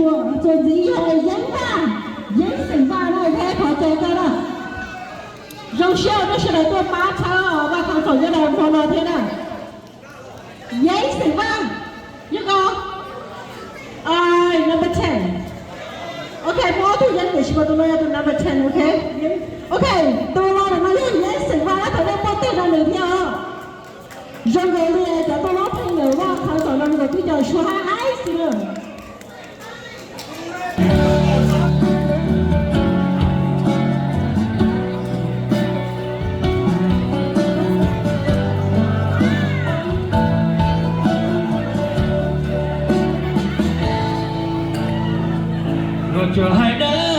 Txuas ntxiv yog Yeeb Vaj, Yeeb xeem Vaj na, ok, thov caw koj na. Zoo siab rau sawv daws tuaj pab tshawb Vaj Khav Xoom nyob rau hmo no thiab na. Yeeb xeem Vaj, nyob ko. Ai, number ten. Ok, muaj ob tug Yeeb tiam sis mas tus no yog tus number ten, ok. Ok, tus los ntawm no yog Yeeb xeem Vaj na, thov nej muab tej rau nws thiab os. Zoo nkaus li cov tuaj lob pheej ntawm Vaj Khav Xoom no nkaus twb cov suab haib haib xwb na. Noj cov hais dab